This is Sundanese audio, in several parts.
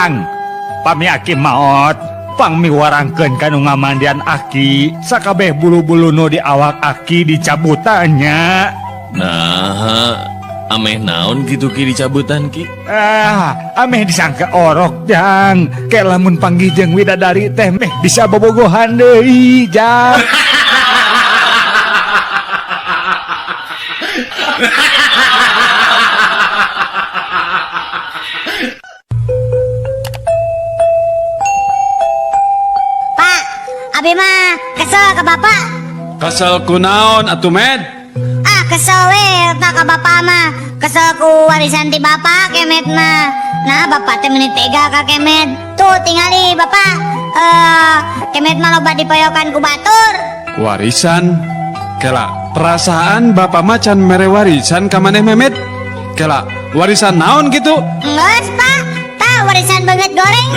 Jang. Pami aki maot, pangmiwarangkeun ka nu ngamandian aki, sakabeh bulu-bulu nu di awak aki dicabutan nya. Nah, ameh naon gitu Ki dicabutan Ki? Ah, ameh disangka orok, Jang. Ke lamun panggih jeung widadari teh meh bisa bobogohan deui, Jang. Pak, abi mah kesel ke bapak. Kesel kunaon atuh Med? Ah, kesel we pak ke bapak mah. Kesel ku warisan ti bapak kemet mah. Nah, bapak teh meni tega ka kemet. Tuh tingali bapak. Kemet mah loba dipoyokan ku batur. Warisan? Kela, perasaan bapak mah can mere warisan ka maneh Memet? Kela, warisan naon gitu? Geus, Pak. Tah warisan banget goreng.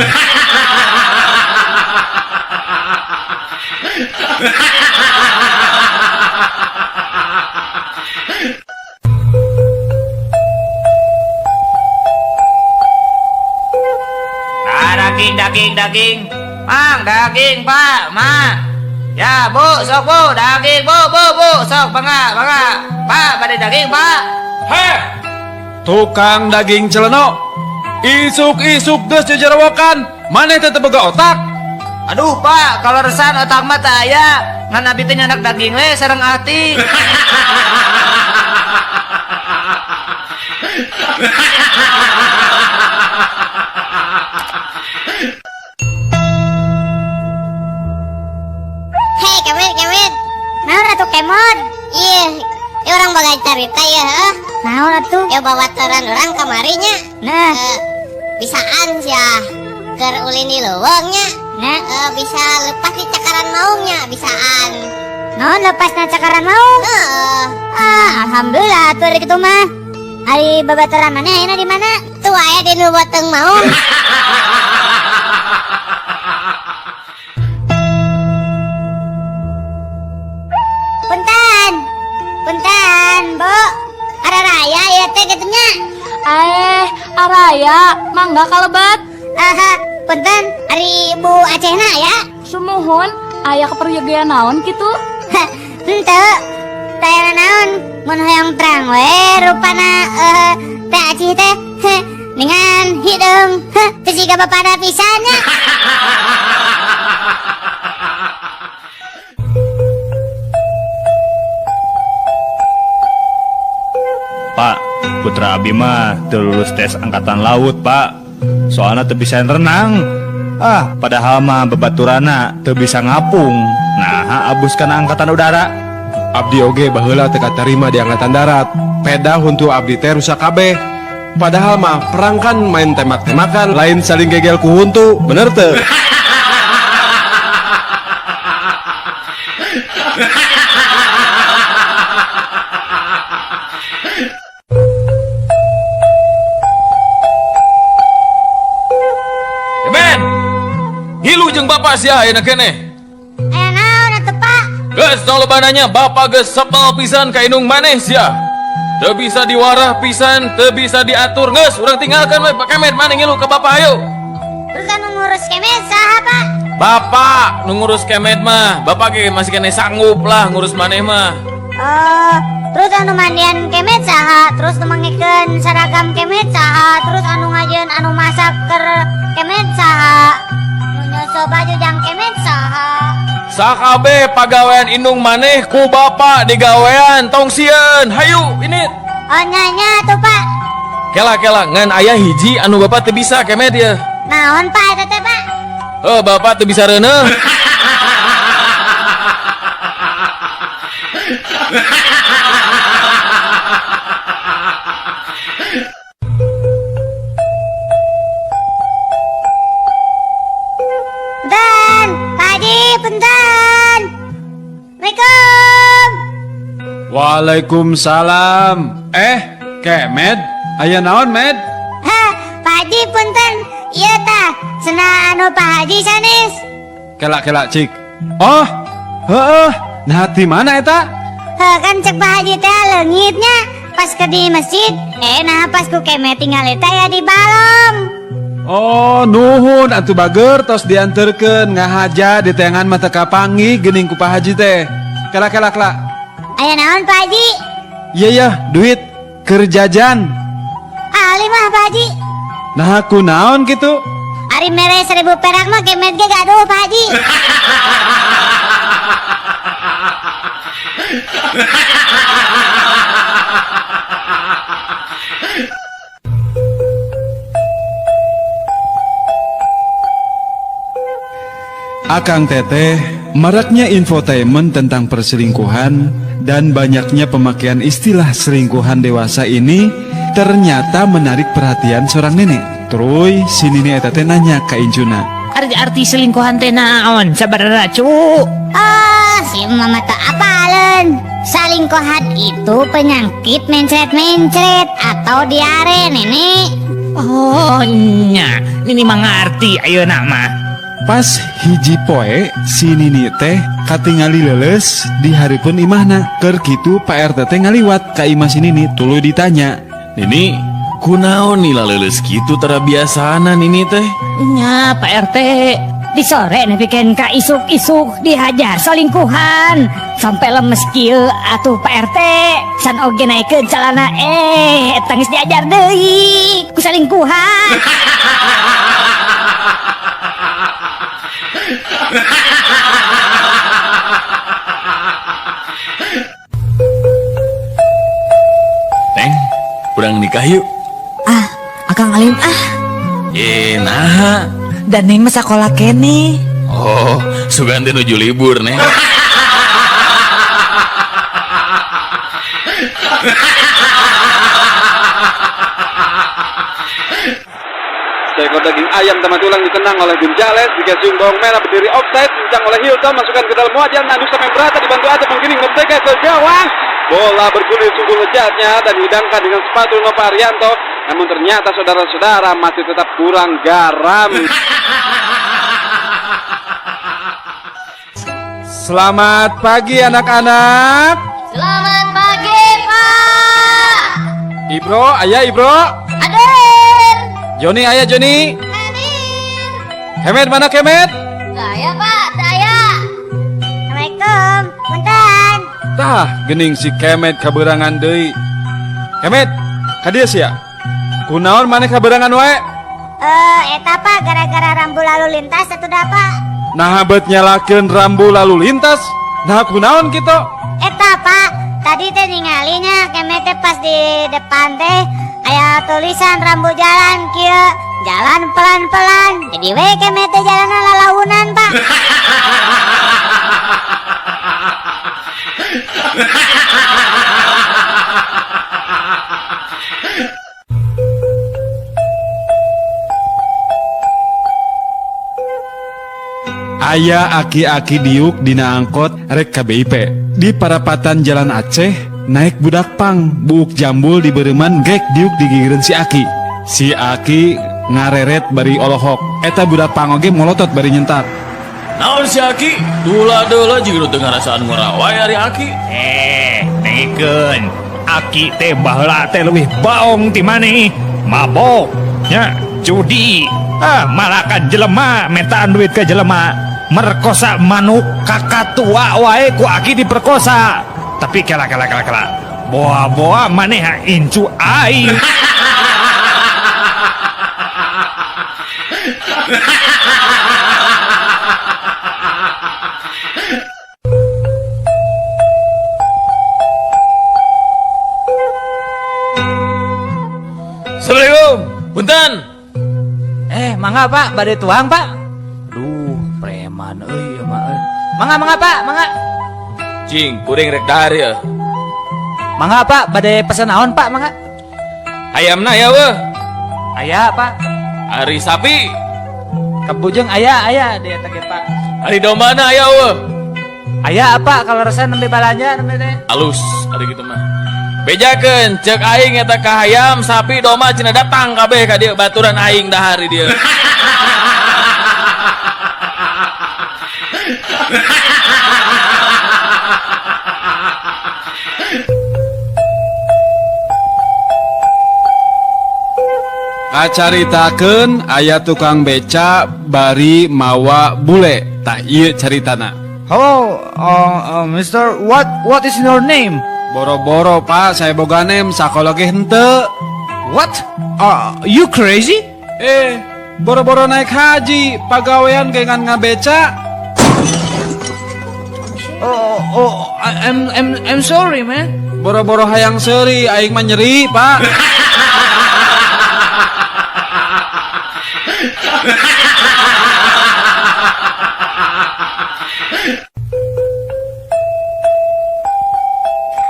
Nah, daging, daging, daging. Mang, daging, Pak, Ma. Ya, Bu, sok Bu, daging, Bu, Bu, Bu, sok bangga, bangga. Pak, pada daging, Pak. Heh, tukang daging celeno. Isuk-isuk geus jejerawokan, maneh teh teu boga otak. Aduh, Pak, kalau resan otak mah teu aya. Ngan abi teh nyandak daging we sareng ati. Hei, kemet, kemet. Naon atuh kemod? Iya, ieu urang boga carita ya, heuh. Naon atuh? Ya babaturan urang kamari nya. Nah, bisaan sia keur ulin di leuweung nya. Nah, bisa lepas di cakaran maung nya, bisaan. Naon lepas na cakaran maung? Heeh. Ah, alhamdulillah atuh ari kitu mah. Ari babaturan maneh ayeuna di mana? Tuh aya di nu boteng maung. Punten. Punten, Bu. Araraya ya teh kitu nya. Araya, mangga kalebat. Aha, punten, ari Bu Acehna ya? Sumuhun, aya keperyogian naon kitu? Hah, henteu. Teu naon, mun hoyong terang we rupana teh Aceh teh. Heh, ningan hideung. Heh, teu siga bapana pisan nya. Pak, putra abi mah teu lulus tes angkatan laut, Pak. Soalna teu bisa renang. Ah, padahal mah babaturana teu bisa ngapung. Nah, abus kana angkatan udara. Abdi oge baheula teu katarima di angkatan darat. Peda huntu abdi teh rusak kabeh. Padahal mah perang kan main tembak-tembakan, lain saling gegel ku huntu, bener teu? Kemen. Ngilu jeung bapak sia ayeuna keneh. Aya naon atuh, Pak? Geus tong loba nanya, bapak geus sebel pisan ka indung maneh sia. Teu bisa diwarah pisan, teu bisa diatur. Geus urang tinggalkeun we Pak Kemet, maneh ngilu ka bapak ayo. Terus anu ngurus Kemet saha, Pak? Bapak nu ngurus Kemet mah, bapak ge masih keneh sanggup lah ngurus maneh mah. Oh, terus anu mandian Kemet saha? Terus nu mangekeun seragam Kemet saha? Terus anu ngajieun anu masak keur Kemet saha? Nu nyoso baju jang Kemet saha? Sakabeh pagawean indung maneh ku bapak digawean tong sieun. Hayu ini. Oh nya atuh, Pak. Kela kela ngan aya hiji anu bapak teu bisa Kemet ye. Naon Pak eta teh, Pak? Heuh, bapak teu bisa reuneuh. Punten, Pak Haji, punten. Assalamualaikum. Waalaikumsalam. Kemed, aya naon, Med? Hah, Pak Haji, punten. Ieu tah, cenah anu Pak Haji sanes. Kela-kela cik. Oh, heeh. Nah, di mana eta? Heh, kan cek Pak Haji teh leungitnya pas ke di masjid. Nah pas ku Kemet tinggal eta ya di balong. Oh, nuhun atuh bager tos dianterkeun ngahaja di tengan mata kapangi geuning ku Pak Haji teh. Kela kela kela. Aya naon Pak Haji? Iya ya, duit keur jajan. Ali mah Pak Haji. Nah, kunaon kitu? Ari mere 1000 perak mah kemet ge gaduh Pak Haji. Akang Teteh, maraknya infotainment tentang perselingkuhan dan banyaknya pemakaian istilah selingkuhan dewasa ini ternyata menarik perhatian seorang nenek. Terus si nini eta teh nanya ka incuna. Arti-arti selingkuhan teh naon sabarana cu? Ah, si mama teu apaleun. Selingkuhan itu penyakit mencret-mencret atau diare, nenek. Oh nya, nini mah ngarti ayeuna mah. Pas hiji poe si nini teh katingali leuleus di hareupeun imahna. Keur kitu Pak RT teh ngaliwat ka imah si nini tuluy ditanya. Nini, kunaon nih leuleus kitu tara biasana nini teh? Nya Pak RT. Di sore nepikeun ka isuk-isuk dihajar selingkuhan sampai lemes kieu atuh Pak RT. San oge naikeun calana eta geus diajar deui ku selingkuhan. Neng, urang nikah yuk. Ah, Akang Alim ah. Nah. Dan Neng mah sakola keneh. Oh, sugan teh nuju libur, Neng. Seekor daging ayam tamat tulang ditendang oleh Gonzales, dikasih bawang merah berdiri offside, cincang oleh Hilton, masukkan ke dalam wajah, Nandu sampai berata dibantu Acep menggiring Merdeka ke gawang. Bola bergulir sungguh lezatnya dan dihidangkan dengan sepatu Nova Arianto. Namun ternyata saudara-saudara masih tetap kurang garam. Selamat pagi anak-anak. Selamat pagi, Pak. Ibro, ayah Ibro. Hadir. Joni, ayah Joni. Hadir. Kemet mana Kemet? Saya Pak, saya. Assalamualaikum, punten. Tah, gening si Kemet kaberangan deui. Kemet, ka dieu sia. Kunaon maneh kaberangan wae? Eta Pak gara-gara rambu lalu lintas atuh da Pak. Nah, bet nyalakeun rambu lalu lintas. Nah, kunaon kitu? Eta Pak, tadi teh ningalinya Kemet teh pas di depan teh aya tulisan rambu jalan kieu, jalan pelan-pelan. Jadi we Kemet teh jalanna lalaunan Pak. Aya aki-aki diuk dina angkot rek ka BIP. Di parapatan Jalan Aceh naik budak pang buuk jambul di bereuman gek diuk digigireun si aki. Si aki ngareret bari olohok. Eta budak pang oge molotot bari nyentak. Naon si aki? Dula-dula jeung nu teu ngarasaan ngora wae ari aki. Dengekeun. Aki teh baheula teh leuwih baong ti maneh. Mabok, nya, judi. Ah, malakan jelema mentaan duit ke jelema. Merkosa manuk kakatua wae ku aki diperkosa. Tapi kela kela kela kela. Boa-boa maneh incu aing. Assalamualaikum. Punten. Mangga Pak, bade tuang Pak. Duh, preman euy ieu mah euy. Mangga mangga Pak, mangga. Cing, kuring rek dahar ieu. Mangga Pak, bade pesen naon Pak, mangga. Ayamna aya weuh. Aya Pak. Ari sapi. Kabujeng aya aya di eta ge Pak. Ari dombana aya weuh. Aya apa kalau rasa nembe balanja nembe teh. Alus ari kitu mah. Bejakeun ceuk aing eta ka hayam sapi domba cenah datang kabeh ka dieu baturan aing dahar di dieu. Kacaritakeun aya tukang beca bari mawa bule. Tah, ieu caritana. Hello, Mister. What is your name? Boro-boro, Pak, saya boga nem, sakola ge henteu. What? Are you crazy? Eh, boro-boro naik haji, pagawean ge ngan ngabeca. Oh, I'm sorry, man. Boro-boro hayang seuri, aing mah nyeri, Pak.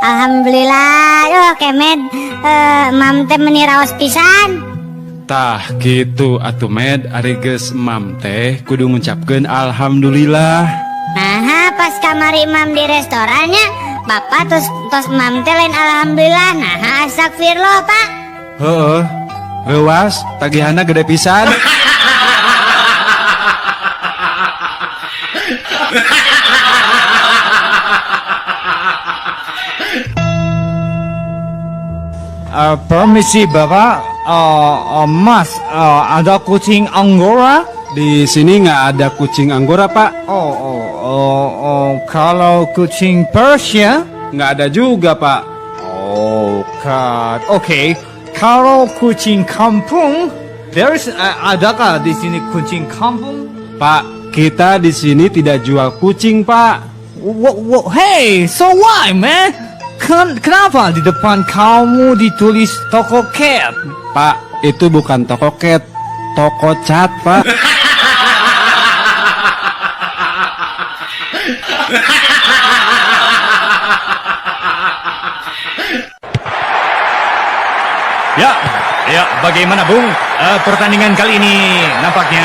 Alhamdulillah, yo Kemed, Mam teh meni raos pisan. Tah gitu atuh, Med, ari geus mam teh kudu ngucapkeun alhamdulillah. Nah, pas kamari Mam di restorannya, Bapak terus tos Mam teh lain alhamdulillah, nah astagfirullah, Pak. Heeh. Reuwas, tagihanna gede pisan. Permisi, Bapak. Mas, ada kucing Anggora? Di sini nggak ada kucing Anggora, Pak. Oh, kalau kucing Persia? Nggak ada juga, Pak. Oh, God. Oke. Kalau kucing kampung, adakah di sini kucing kampung? Pak, kita di sini tidak jual kucing, Pak. Hey, so why, man? Kenapa di depan kamu ditulis toko cat? Pak, itu bukan toko cat, toko cat, Pak. Ya, ya, bagaimana, Bung? Pertandingan kali ini nampaknya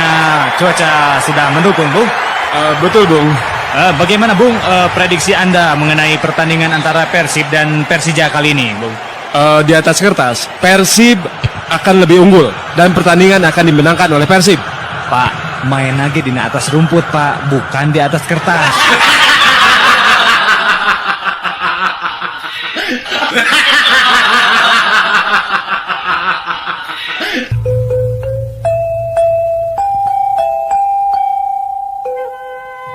cuaca sudah mendukung, Bung. Betul, Bung. Bagaimana, Bung, prediksi Anda mengenai pertandingan antara Persib dan Persija kali ini, Bung? Di atas kertas, Persib akan lebih unggul dan pertandingan akan dimenangkan oleh Persib. Pak, main lagi di atas rumput, Pak, bukan di atas kertas.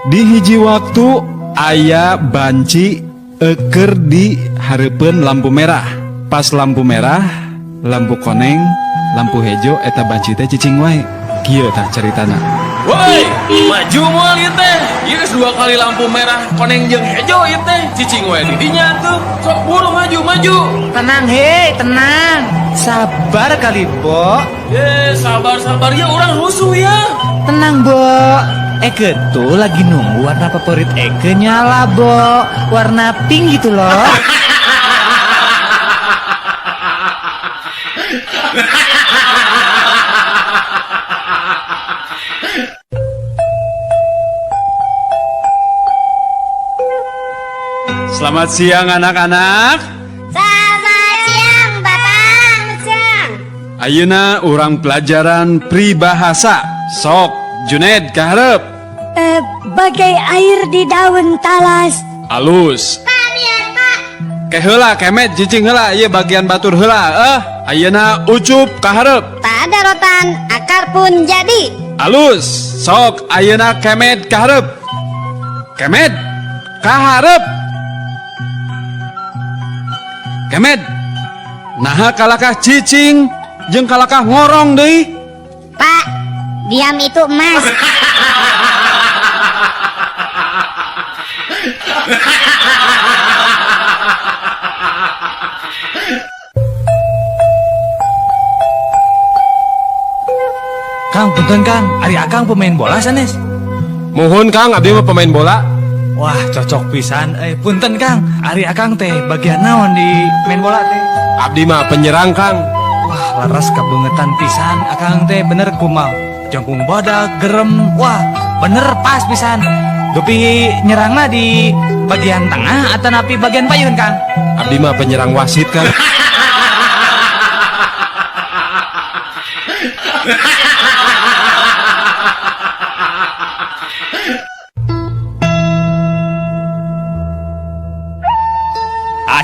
Di hiji waktu aya banci eker di hareupeun lampu merah. Pas lampu merah, lampu koneng, lampu hejo, eta banci teh cicing wae. Kieu tah caritana. Woi, maju moal ieu teh. Ieu geus dua kali lampu merah, koneng jeung hejo ieu teh. Cicing wae di dinya tuh. Sok buru maju, maju. Tenang, hei, tenang. Sabar kali, Bo. Eh, sabar sabar ya, urang rusuh ya. Tenang, Bo. Eke tuh lagi nunggu warna favorit Eke nyala, Bo. Warna pink gitu loh. Selamat siang, anak-anak. Selamat siang, Bapak. Siang. Ayeuna urang pelajaran peribahasa. Sok, Juned kaharep. Bagai air di daun talas. Alus. Pak, biar, Pak. Ke heula, Kemet, cicing heula, ieu bagian batur heula. Ayeuna Ucup kaharep. Tak ada rotan, akar pun jadi. Alus. Sok, ayeuna Kemet kaharep. Kemet kaharep. Kemet. Naha kalakah cicing jeung kalakah ngorong deui? Pak, diam itu emas. Kang, punten Kang, ari Akang pemain bola sanes? Muhun, Kang, abdi mah pemain bola. Wah, cocok pisan. Eh, punten Kang, ari Akang teh bagian naon di main bola teh? Abdi mah penyerang, Kang. Wah, leres kabeungetan pisan Akang teh, bener kumaha. Jangkung badak, gerem. Wah, bener pas pisan. Dupi nyerangna di bagian tengah atau napi bagian payun, Kang? Abdi mah penyerang wasit, Kang.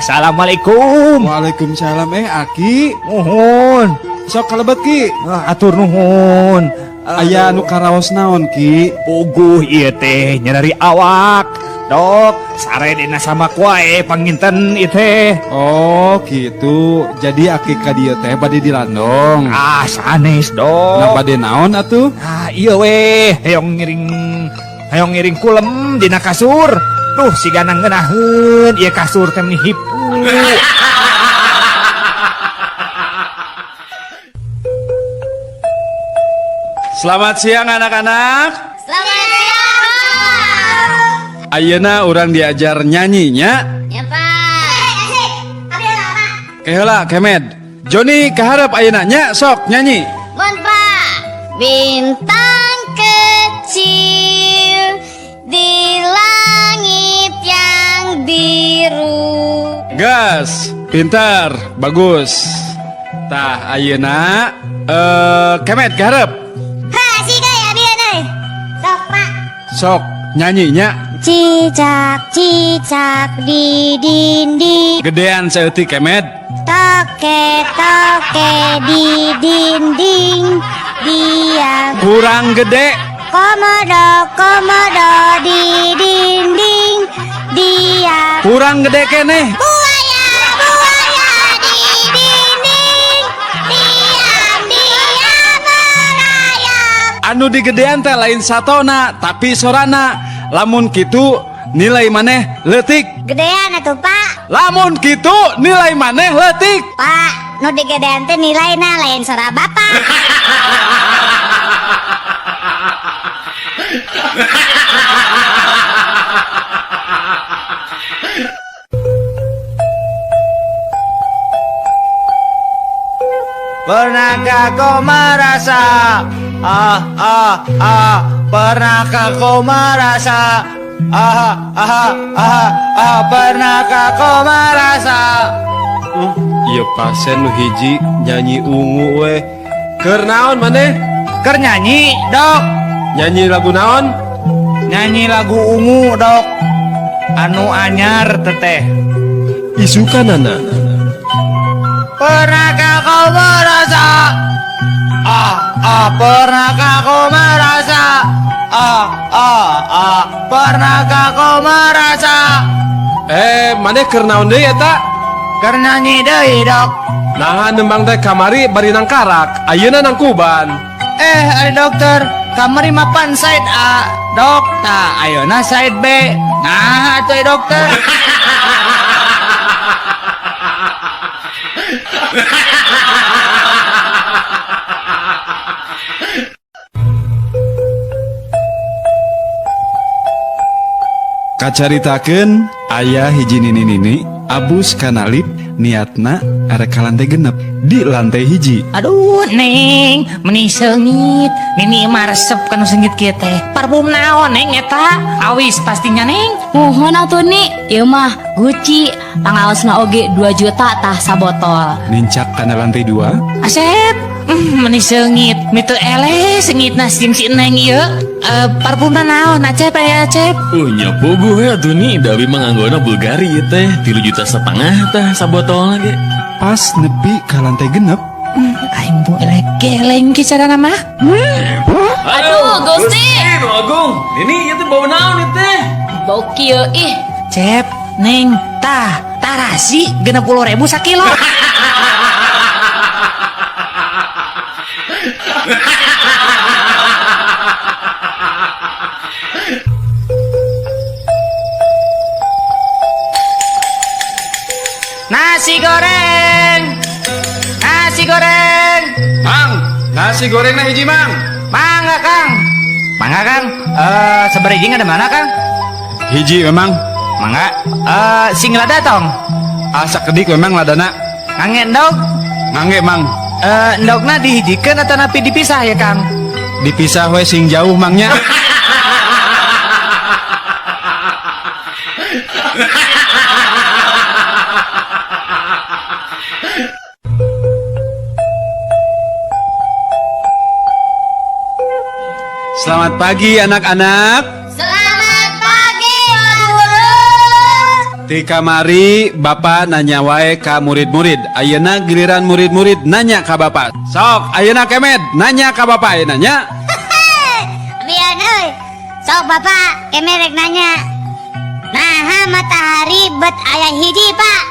Assalamualaikum. Waalaikumsalam, Aki. Muhun. Sok kalebet Ki. Ah, atur nuhun. Aya nu karaos naon Ki? Puguh ieu teh nyeri awak. Dok, sare dina sama wae panginten ieu teh. Oh, gitu. Jadi aki ka dieu teh bade dilandong. Ah, sanes, Dok. Nah, bade naon atuh? Ah, iya weh, hoyong ngiring kulem dina kasur. Duh, sigana ngeunaheun ieu kasur teh meni hipu. Selamat siang anak-anak. Selamat siang, Pak. Ayeuna urang diajar nyanyinya. Ya, Pak. Asik. Abi apa? Keheula Kemed. Joni kaharep ayeuna nya, sok nyanyi. Mohon, Pak. Bintang kecil di langit yang biru. Gas, pintar, bagus. Tah ayeuna Kemed kaharep. Ha, asik euy abi euy. Sok, Pak. Sok nyanyinya. Cicak, cicak di dinding. Gedean saeutik Kemed. Toke, toke di dinding. Dia Kurang gede. Komodo, komodo di dinding. Dia Kurang gede keneh. Buaya, buaya di dinding. Diam, diam merayap. Anu digedean teh lain satona tapi sorana. Lamun kitu nilai maneh leutik. Gedean atuh, Pak. Lamun kitu nilai maneh leutik. Pak, nu digedean teh nilaina lain sora Bapak. Pernahkah kau merasa, ah ah ah? Pernahkah kau merasa, ah ah ah ah? Pernahkah kau merasa? Iya, pasien nu hiji nyanyi ungu we. Keur naon maneh? Keur nyanyi, Dok. Nyanyi lagu naon? Nyanyi lagu Ungu, Dok. Anu anyar teteh. Isukanana. Pernahkah kau merasa, ah ah? Pernahkah kau merasa, ah ah ah? Pernahkah kau merasa? Eh, maneh keur naon deui eta? Keur nyanyi deui, Dok. Nah, nembang teh kamari bari nangkarak, ayeuna nangkuban. Eh, ari dokter, kamari mapan side A, Dok. Tah, ayeuna side B. Nah, atuh dokter. Kacaritakeun aya hiji nini-nini abus kana lip, niatna arek ka lantai 6 di lantai 1. Aduh, Neng, meni seungit. Nini mah resep kanu seungit kieu teh. Parfum naon, Neng, eta? Awis pastinya, Neng. Muhun atuh ni, ieu mah Gucci, pangaosna oge 2 juta tah sabotol. Nincak kana lantai 2. Asep, meni seungit. Mi teu eleh seungitna jeung si Neng ieu. Eh, parfumna naon, Acep, aya Acep? Oh nya puguh ya tuh nih, da abi mah nganggona Bulgari ieu teh, 3,5 juta tah sabotol ge. Pas nepi ka lantai 6. Aing bu eleh geleng ki carana mah. Aduh, Gusti. Nu Agung, ini ieu teh bau naon ieu teh? Bau kieu ih. Cep, Neng, tah, tarasi 60.000 sakilo. Nasi goreng. Nasi goreng. Mang, nasi gorengna hiji, Mang. Mangga, Kang. Mangga, Kang. Eh, sabaraha ada mana, Kang? Hiji memang. Mangga. Eh, sing lada tong. Asa kedik memang ladana. Ngangge endog. Ngangge, Mang. Eh, endogna dihijikeun atau napi dipisah ya, Kang? Dipisah we sing jauh, Mangnya. Selamat pagi anak-anak. Selamat pagi, Pak Guru. Ti kamari Bapak nanya wae ka murid-murid. Ayeuna giliran murid-murid nanya ka Bapak. Sok, ayeuna Kemed nanya ka Bapak ayeuna nya. Biar euy. Sok Bapak, Kemed rek nanya. Naha matahari bet aya hiji, Pak?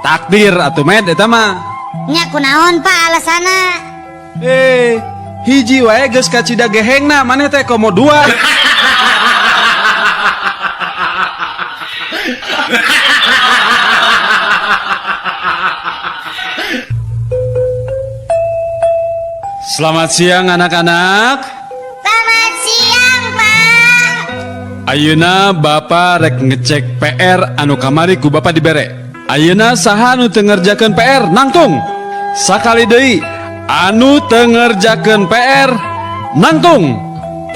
Takdir atuh Med eta mah. Nya kunaon Pak alasana? Hiji wae geus kacida gehengna, maneh teh komo dua. Selamat siang anak-anak. Selamat siang, Pak. Ayeuna Bapak rek ngecek PR anu kamari ku Bapak dibere. Ayeuna saha anu teu ngerjakeun PR nangtung. Sakali deui anu teu ngerjakeun PR nangtung.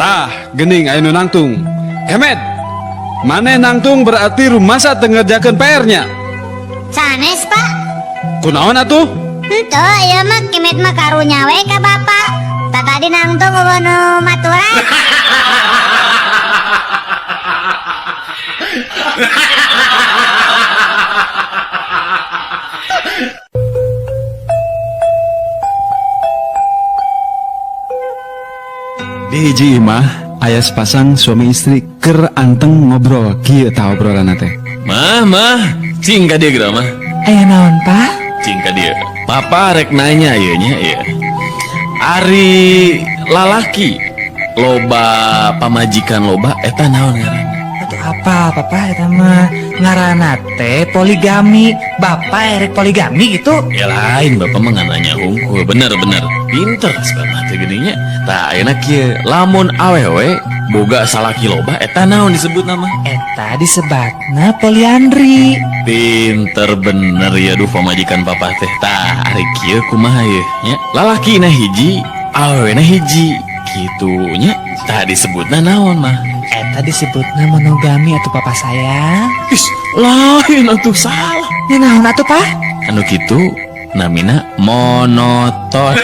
Tah, geuning aya nu nangtung. Kemed, maneh nangtung berarti rumasa teu ngerjakeun PR-nya. Sanes, Pak. Kunaon atuh? Henteu, ieu mah Kemed mah karunya we ka Bapak. Tah tadi nangtung eueuh nu maturan. Di hiji imah aya sepasang suami istri keur anteng ngobrol kieu tah obrolanna teh. Mah, mah, cing ka dieu geura mah. Aya naon, Pak? Cing ka dieu. Papa rek nanya ieu nya ieu. Ari lalaki loba pamajikan loba eta naon ngaranna? Atuh apa, Papa eta mah ngaranna teh poligami. Bapak erek poligami gitu? Ya lain Bapak mah nanya hungkul. Bener bener. Pinter sebab teh geuning nya. Tah ayeuna kieu lamun awewe boga salaki loba eta naon disebut nama? Eta disebatna poliandri. Pinter bener ya duh pamajikan papa teh. Tah ari kieu kumaha ye nya? Lalakina hiji, awewena hiji kitu nya. Tah disebutna naon mah? Eta disebutna monogami atuh papa sayang. Is, lain atuh salah. Nya naon atuh, Pak? Anu kitu namina monoton.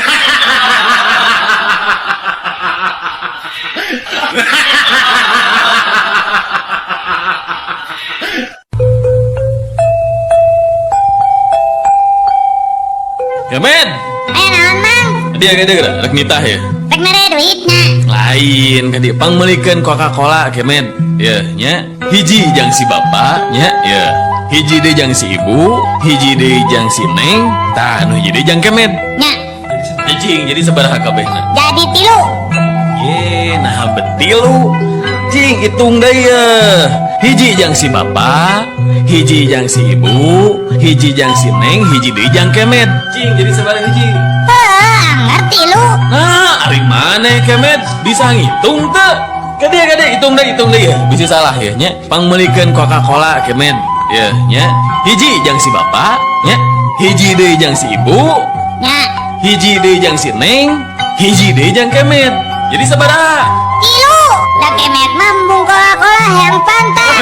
Kemen. Naon, Mang? Dia dia geura rek nitah ya. Rek mere duitna. Lain ka dieu pangmeulikeun Coca-Cola Kemen. Yeuh nya. Hiji jang si bapak nya, yeuh. Hiji deui jang si ibu, hiji deui jang si neng, tah anu hiji deui jang Kemen. Nya. Cing, jadi sabaraha kabehna? Jadi 3. Ye, nah betilu. Cing, hitung deui ye. Hiji jang si bapak, hiji jang si ibu, hiji jang si neng, hiji deui jang Kemed. Cing, jadi sabaraha hiji? Heuh, ngerti lu. Nah, ari maneh Kemed bisa ngitung teu? Gede gede hitung deui ya. Bisa salah ya nya. Pangmeulikeun Coca-Cola Kemed. Ya nya. Hiji jang si bapak, nya. Hiji deui jang si ibu, nya. Hiji deui jang si neng, hiji deui jang Kemed. Jadi sabaraha? 3. Da Kemed mah embung Coca-Cola yang pantas.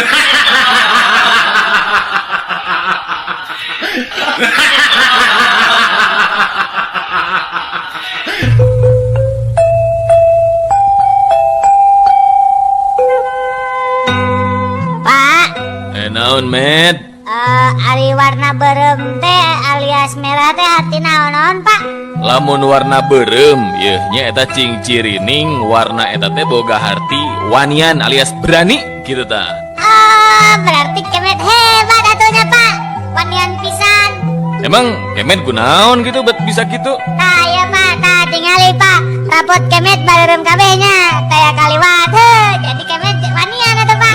Pak. Naon, Med? Ari warna beureum teh alias merah teh arti naon-naon, Pak? Lamun warna beureum yeuh nya eta cing cirining warna eta teh boga harti wanian alias berani gitu tah. Oh, berarti Kemed hebat atunya, Pak. Wanian pisan. Emang Kemed kunaon gitu bet bisa gitu? Tah ieu Pak, tah tingali Pak. Rapot Kemed bareureum kabeh nya, taya kaliwat. Heuh, jadi Kemed wanian atuh, Pak.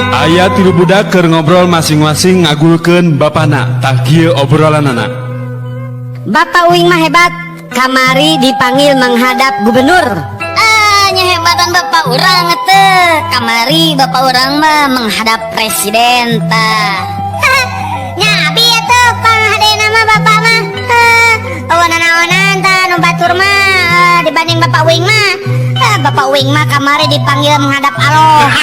Aya 3 budak keur ngobrol masing-masing ngagulkeun bapana. Tah kieu obrolanana. Bapak uing mah hebat, kamari dipanggil menghadap gubernur. Nya hebatan bapak urang teh. Kamari bapak urang mah menghadap presiden tah. Nya abi atuh panghadena mah bapak mah. Awanan-awanan tah nu batur mah dibanding bapak uing mah. Bapak uing mah kamari dipanggil menghadap Allah.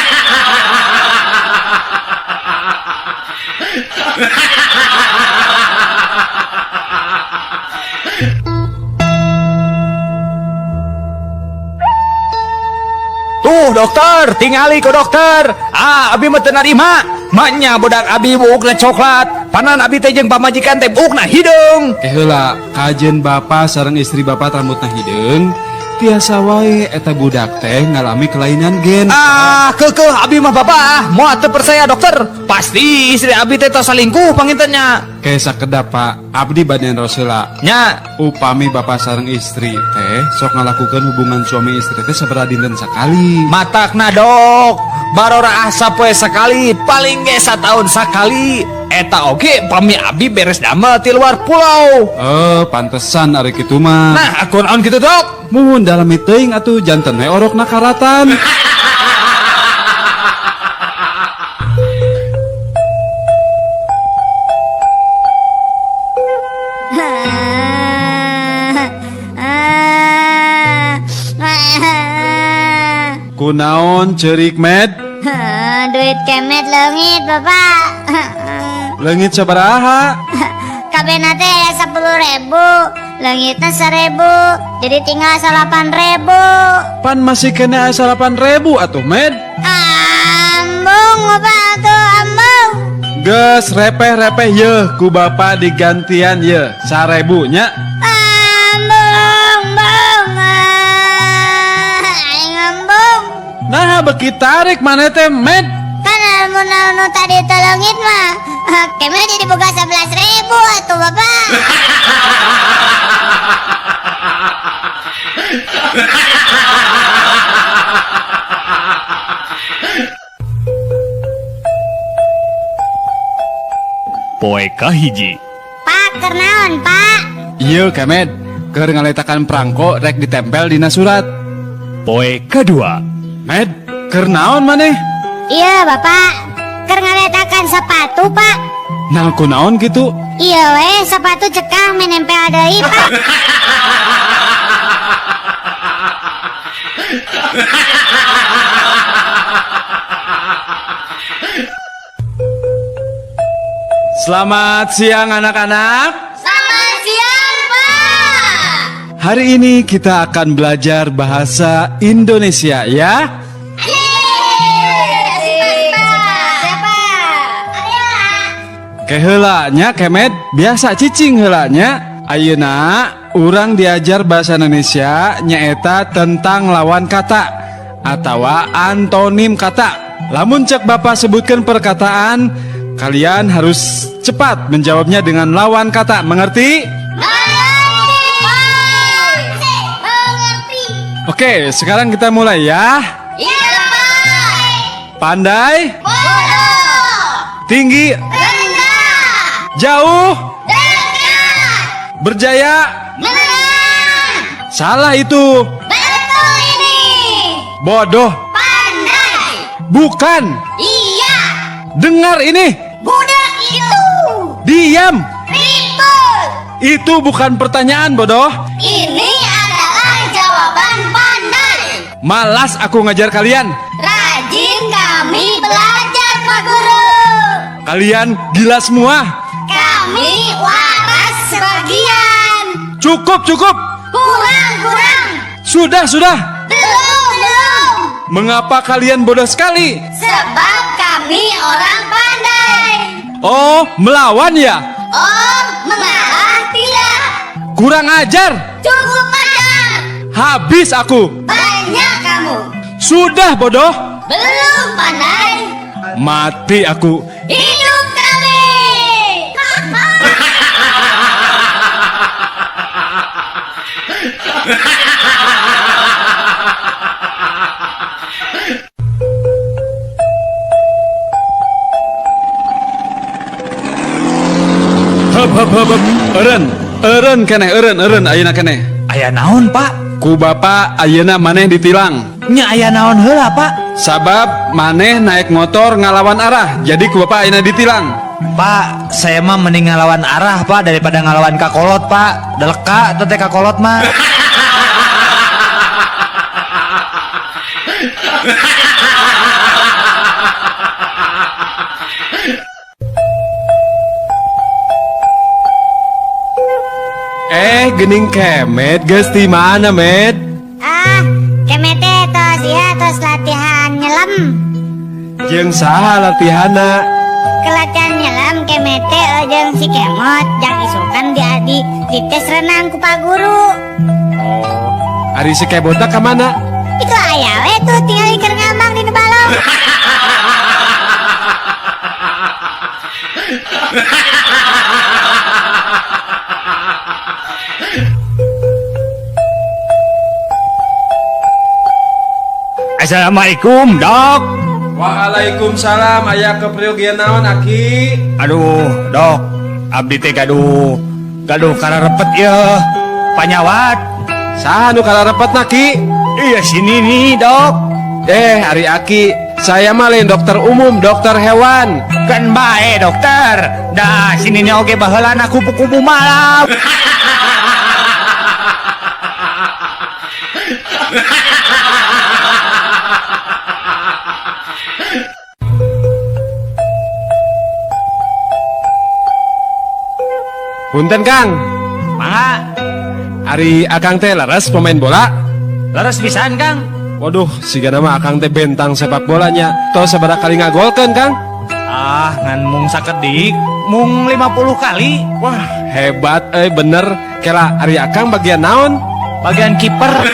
Tuh dokter, tingali ku dokter. Ah, abi mah teu narima. Maknya budak abi buukna coklat. Panan abi teh jeung pamajikan teh buukna hideung. Eh heula, kajen bapak sareng istri bapak rambutna hideung, tiasa wae eta budak teh ngalami kelainan gen. Ah, keukeuh abi mah bapak, moal teu percaya dokter. Pasti istri abi teh tos salingkuh panginten nya. Ke sakedap Pak, abdi bade naros heula. Nya, Upami bapak sareng istri teh sok ngalakukeun hubungan suami istri teh sabaraha dinten sakali? Matakna dok, baroraah sapoe sakali, paling ge satahun sakali. Eta oge pami abi beres damel ti luar pulau. Eh, pantesan ari kitu mah. Nah, aku naon kitu dok? Muhun dalami teuing atuh janten we orokna karatan. Kunaon ceurik Med? Duit kemet leungit bapak. Leungit sabaraha? Kabehna teh aya 10.000, leungitna 1.000, jadi tinggal 8.000. Pan masih kena aya 8.000 atuh Med. Ambung bapak atuh ambung. Geus repeh-repeh yeuh ku bapak digantian yeuh 1.000 nya. Ambung bung. Aing ambung. Nah beki tarik maneh teh Med. Kan lamun anu tadi teh leungit mah kemet jadi boga 11.000 atuh bapak. Poe kahiji. Pak, keur naon, Pak? Ieu kemet, keur ngaletakan prangko rek ditempel dina surat. Poe kadua. Med, keur naon maneh? Iya, Bapak. Keur ngaletakan sepatu, Pak. Nah, kunaon kitu? Iya weh, sepatu cekah menempel deui, Pak. Selamat siang anak-anak. Selamat siang, Pak. Hari ini kita akan belajar bahasa Indonesia ya. Ke heula nya kemet, biasa cicing heula nya. Ayeuna urang diajar bahasa Indonesia nyaeta tentang lawan kata atawa antonim kata. Lamun cek bapak sebutkan perkataan, kalian harus cepat menjawabnya dengan lawan kata. Mengerti? Mengerti. Oke, sekarang kita mulai ya. Iya, Pak. Pandai, Bodoh. tinggi, Rendah. jauh, Dekat. berjaya. Menang. Salah itu. Betul ini. Bodoh. Pandai. Bukan. Iya. Dengar ini. Budak itu. Diam. Ribut. Itu bukan pertanyaan, bodoh. Ini adalah jawaban pandai. Malas aku ngajar kalian. Rajin kami belajar, Pak Guru. Kalian gila semua. Kami waras sebagian. Cukup, cukup. Kurang, kurang. Sudah, sudah. Belum, belum. Mengapa kalian bodoh sekali? Sebab kami orang pandai. Oh, melawan ya? Oh, mengalah tidak. Kurang ajar. Cukup ajar. Habis aku. Banyak kamu. Sudah bodoh. Belum pandai. Mati aku. Hidup kami. Hep hep hep hep. Eureun, eureun keneh, eureun, eureun ayeuna keneh. Aya naon, Pak? Ku bapak ayeuna maneh ditilang. Nya aya naon heula, Pak? Sabab maneh naik motor ngalawan arah, jadi ku bapak ayeuna ditilang. Pak, saya mah mending ngalawan arah, Pak, daripada ngalawan kakolot, Pak. Deleka teh kakolot mah. Gening kemet geus di mana, Med? Ah, kemet teh tos Tos ya, tos latihan nyelam. Jeung saha latihanna? Kelatihan nyelam Kemet teh jeung si Kemot jang isukan di tes renang ku Pak Guru. Oh, ari si Kebota ka mana? Itu aya we tuh tinggal keur ngambang di nu balong. Assalamualaikum, Dok. Waalaikumsalam, aya keperyogian naon, Aki? Aduh, Dok, abdi teh gaduh kararepet ieu. Panyawat. Saha nu kararepet na, Ki? Iya sini nih, Dok. Ari Aki, saya mah lain dokter umum, dokter hewan. Kan bae, dokter. Dah sini nih oge baheulana kupu-kupu malam. Punten, Kang. Mangga. Ari Akang teh leres pemain bola? Leres pisan, Kang. Waduh, sigana mah Akang teh bentang sepak bolanya. Tos sabaraha kali ngagolkeun, Kang? Ah, ngan mung sakedik, mung 50 kali. Wah, hebat bener. Kela ari Akang bagian naon? Bagian kiper.